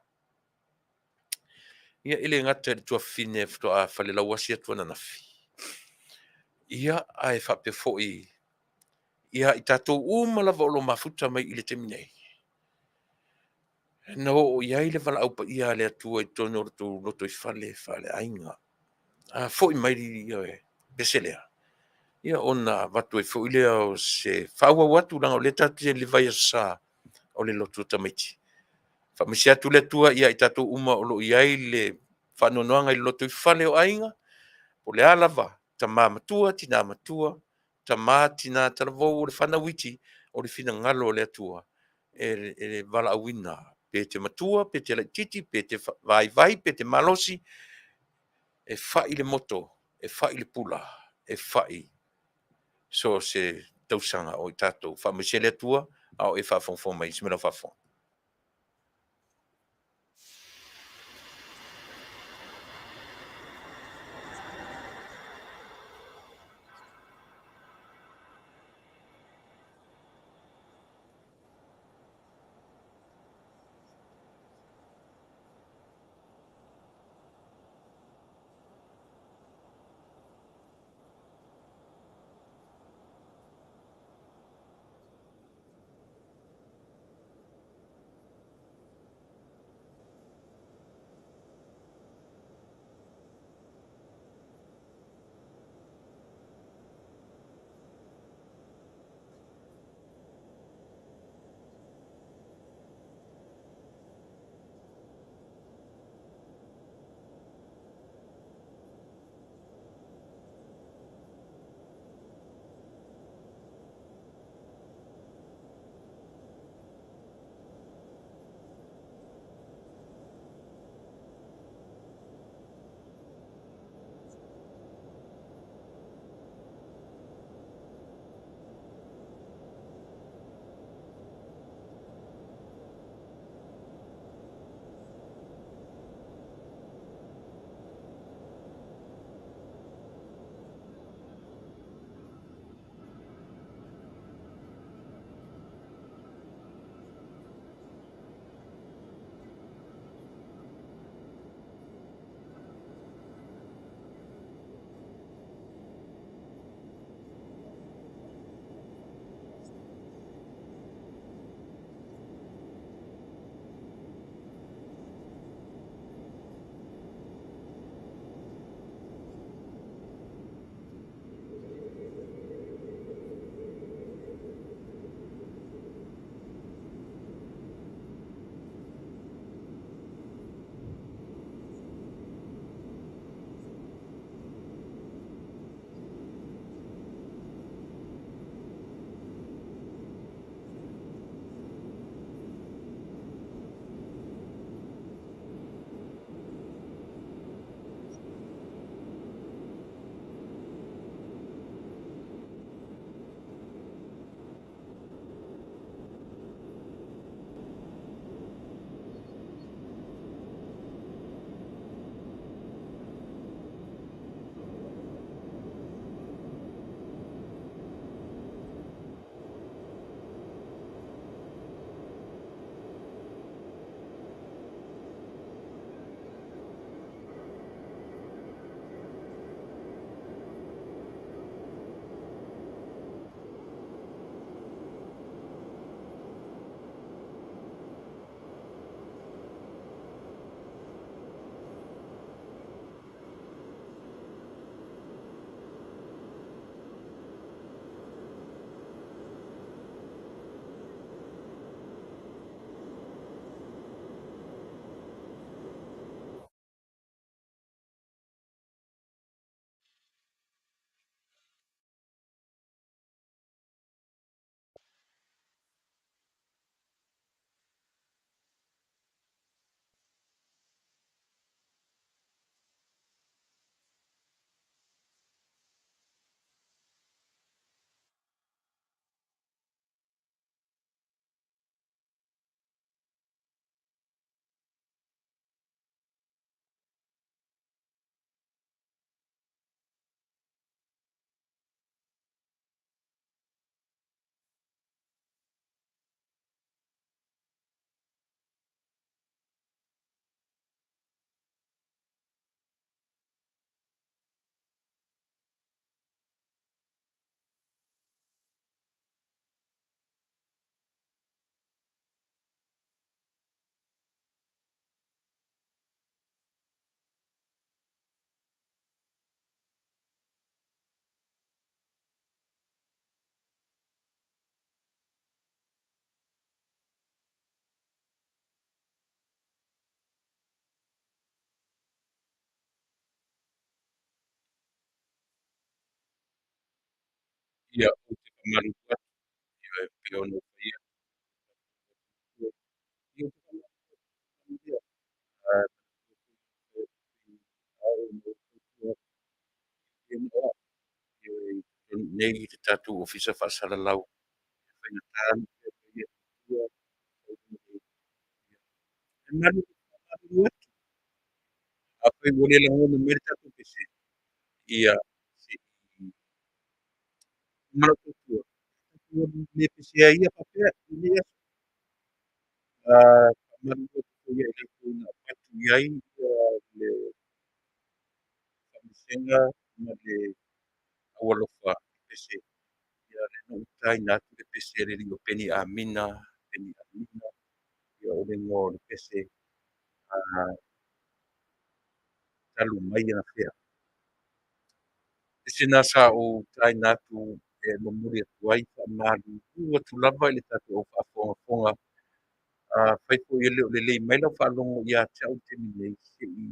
ia e le gata i le tuafafine faatoa falelauasi atu ananafi, ia ae faapea foi ia i tatou uma lava o lo o mafuta mai i le taimi nei, na oo i ai le valaau paia a le Atua i totonu o lo outou lotoifale faaleaiga. A foi mai, ioe, pese lea, ia ona avatu ai foi lea o se faaauau atu, leaga o lea tatou te i le Vaiaso Sa o le lotu a tamaiti. Faamaise atu le Atua ia i tatou uma o lo o i ai le faanoanoaga i le lotoifale o aiga, po o le a lava, tama matua, tina matua, tama, tina, talavou o le fanau iti, o le finagalo o le Atua e valaauina, pe te matua pe te laitiiti, pe te vaivai pe te malosi, e fai le moto, e fai le pula, e fai so o se tausaga o i tatou. Faamaisia le Atua a o e faafogafoga mai i se mea lau faafofoga. Ia, ou te faamalulu atu, ioe, pei ona ou fai atu, ia, ou te faamalulu atu, nei i le tatou Ofisa Faasalalau, e faigata ona feagai ai. E atu, afai ua le lagona mai le tatou pese, ia se i ma lou talitonuga, le pesea ia faapea i lenei aso. Faamalulu atu foi ia i latou na avatu i ai le faamaisega ma le aualofa i pese. Ia lea na ou taina atu le pese a le alii o Peni Amina, Peni Amina, ia o le igoa o le pese, talu mai anafea. Pese lena sa ou taina atu e momoli atu ai, faamalulu atu lava i le tatou au faafogafoga. Afai foi e le o lelei mai lau faalogo ia te au i le taimi nei, se i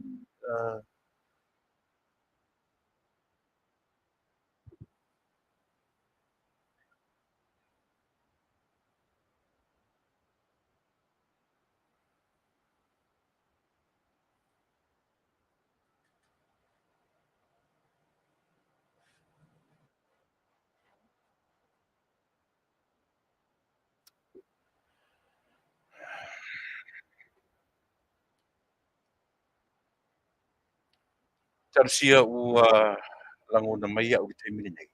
talosia ua lagona mai au i le taimi lenei.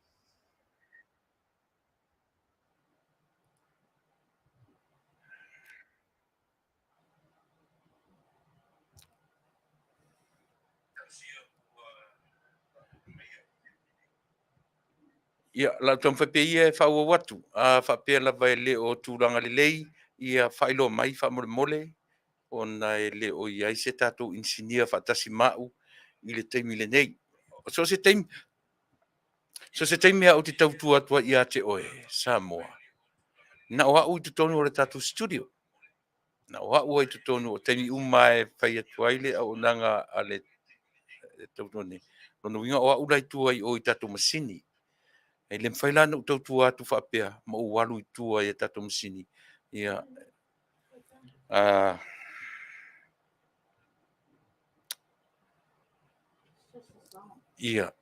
Ia, o le a ou taumafai pea ia e faaauau atu. A faapea lava e le o tulaga lelei, ia faailoa mai faamolemole, ona e le o i ai se tatou inisinia faatasi ma au i le taimi lenei. So o se taimi, so o se taimi lava ou te tautua atu ai ia te oe Samoa, na o au i totonu o le tatou studio. Na o au lava i totonu o taimi uma lava e fai atu ai le auaunaga a le tautua nei, lona uiga o au la e i tua i o i tatou masini. E le mafai la ona ou tautua atu faapea ma ou alu i tua i a tatou masini. Ia, ia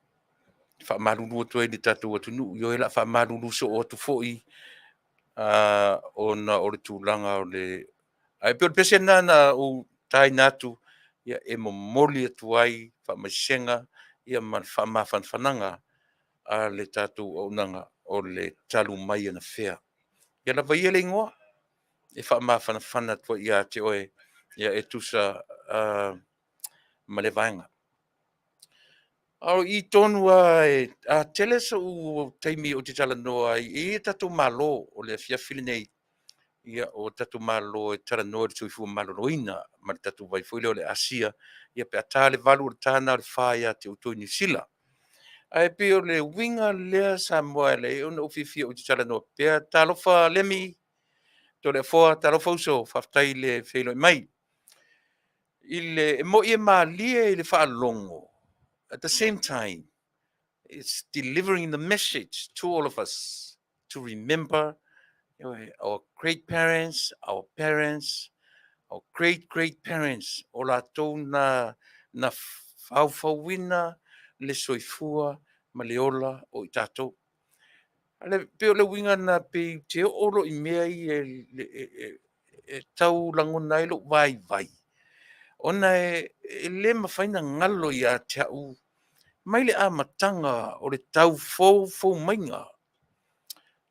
faamalulu atu ai i le tatou atunuu, ioe, o le a faamalulu soo atu foi ona o le tulaga o le... Ae pei o le pese lena na ou taina atu e momoli atu ai faamaisega ma le faamafanafanaga a le tatou auaunaga o le talu mai anafea. Ia lava ia le igoa e faamafanafana atu ai ia te oe e tusa ma lea vaega. A o i tonu lava, a tele sou taimi ou te talanoa ai, e i ai tatou Malo o le afiafi lenei, ia o tatou Malo e talanoa i le soifua maloloina ma le tatou vai foi lea o le asia, ia pe a ta le 8:00, o le ta lena o le 4:00 ia te outou i Niu Sila. Ae pei o le uiga lea Samoa e ala ai ona ou fiafia ou te talanoa pea. Talofa Lemi Toleafoa, talofa uso, faafetai i le feiloai mai. E moni e malie i le faalogo, at the same time, it's delivering the message to all of us to remember our great parents, our parents, our great great parents, o latou na na faufauina le soifua ma le ola o i tatou. E pei o le uiga lena, pei ou te oo loa i mea ia e tau lagona ai lou vaivai, ona e le mafai ona galo ia te au mai le amataga o le tau foufou maiga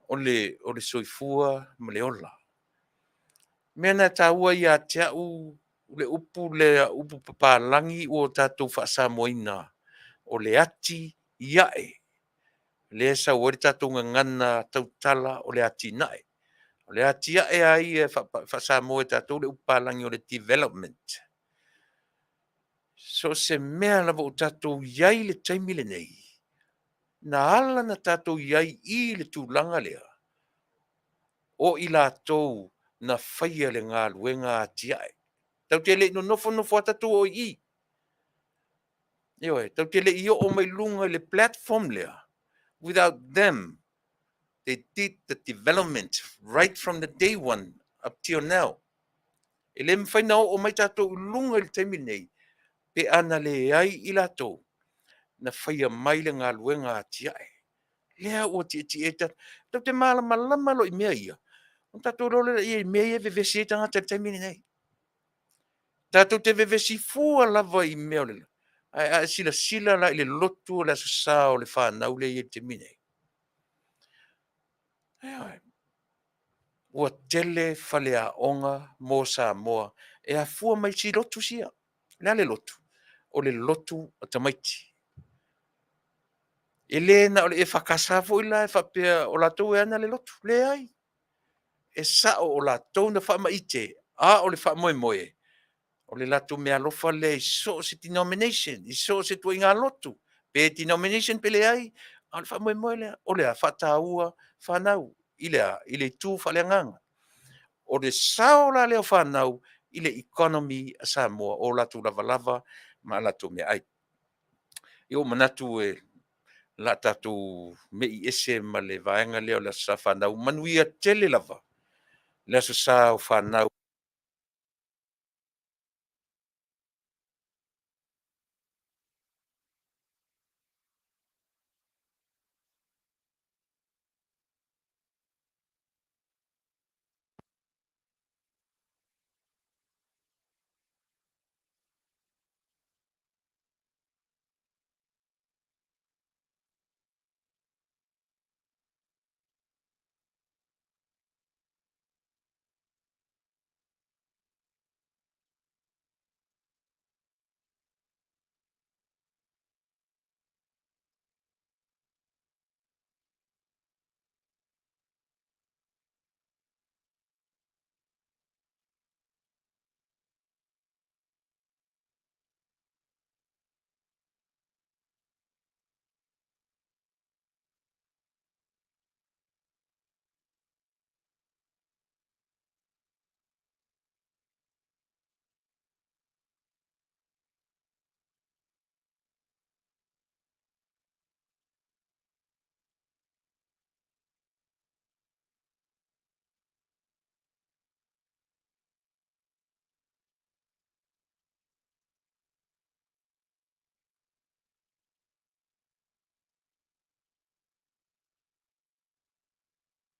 o le soifua ma le ola. O le mea lena e taua ia te au le upu lea, upu papalagi ua tatou faa-Samoaina, o le ati ae, lea e sau ai le tatou gagana tautala o le atinae. O le atiae lava ia e faa-Samoa e tatou le upu papalagi o le development. So o se mea lava ua tatou i ai i le taimi lenei, na ala ona tatou i ai i le tulaga lea, o i latou na faia le galuega atiae. Tatou te le i nonofo nonofo lava tatou oo i i. Ioe, tatou te le i oo mai i luga i le platform lea without them. They did the development right from the day one up till now. E le mafai na oo mai tatou i luga i le taimi nei pe ana leai i latou na faia mai le galuega atiae. Lea ua tietie ai tatou. Tatou te malamalama loa i mea ia, ona tatou iloa lea i mea ia e vevesi ai tagata i le taimi lenei. Tatou te vevesi fua lava i mea o le... Ae a e silasila la i le lotu o le Aso Sa o le fanau lea e i ai i le taimi lenei? Ioe. Ua tele faleaoga mo Samoa e afua mai i lotu sia. O le a le lotu? O le lotu a tamaiti. E le na o le EFKS foi la e faapea o latou e ana le lotu. Leai, e sao o latou na faamaite, a o le faamoemoe, o le latou meaalofa lea i so o se denomination, i so o se ituaiga lotu, pe denomination pe leai, a o le faamoemoe lea. O le a? Faataua fanau. I le a? I le itu faaleagaga. O le sao la lea o fanau i le economy a Samoa, o latou lavalava ma a latou meaai. Ia ua ou manatu o le a tatou mei ese ma le vaega lea o le Aso Sa Fanau. Manuia tele lava le Aso Sa o fanau.